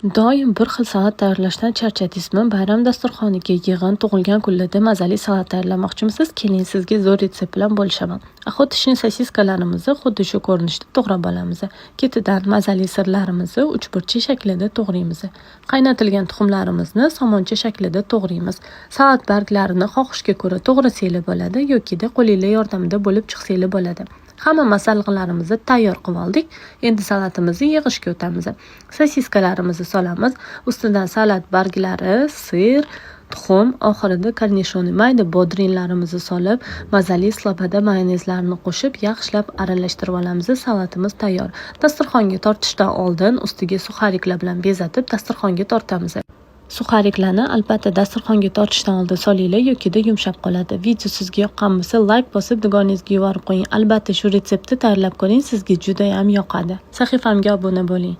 Doim bir xil salat tayyorlashdan charchadingizmi? Bayram dasturxoniga, yig'in, tug'ilgan kunlarda mazali salat tayyorlamoqchimisiz? Keling, sizga zo'r retsept bilan bo'lishaman. Охоточный sosiskalarimizni xuddi shu ko'rinishda to'g'rab olamiz. Ketidan mazali sirlarimizni uchburchak shaklida to'g'raymiz. Qaynatilgan tuxumlarimizni somoncha shaklida to'g'raymiz. Salat barglarini xohishga ko'ra to'g'rasanglar bo'ladi yokida qo'linglar yordamida bo'lib chiqsanglar bo'ladi. Hamma masalliqlarimizni tayyor qilib oldik. Endi salatimizni yig'ishga o'tamiz. Sosiskalarimizni solamiz. Ustidan salat barglari, сыр, tuxum, oxirida kornishoni, mayda bodrinlarimizni solib, mazali Sloboda mayonezlarini qo'shib, yaxshilab aralashtirib olamiz. Salatimiz tayyor. Dasturxonga tortishdan oldin ustiga сухарик lar bilan bezatib dasturxonga tortamiz. Сухарик larni albatta dasturxonga tortishdan oldin solinglar, yokida yumshab qoladi. Video sizga yoqqan bo'lsa, layk bosib, dugonangizga yuborib qo'ying. Albatta shu retseptni tayyorlab ko'ring, sizga judayam yoqadi. Sahifamga obuna bo'ling.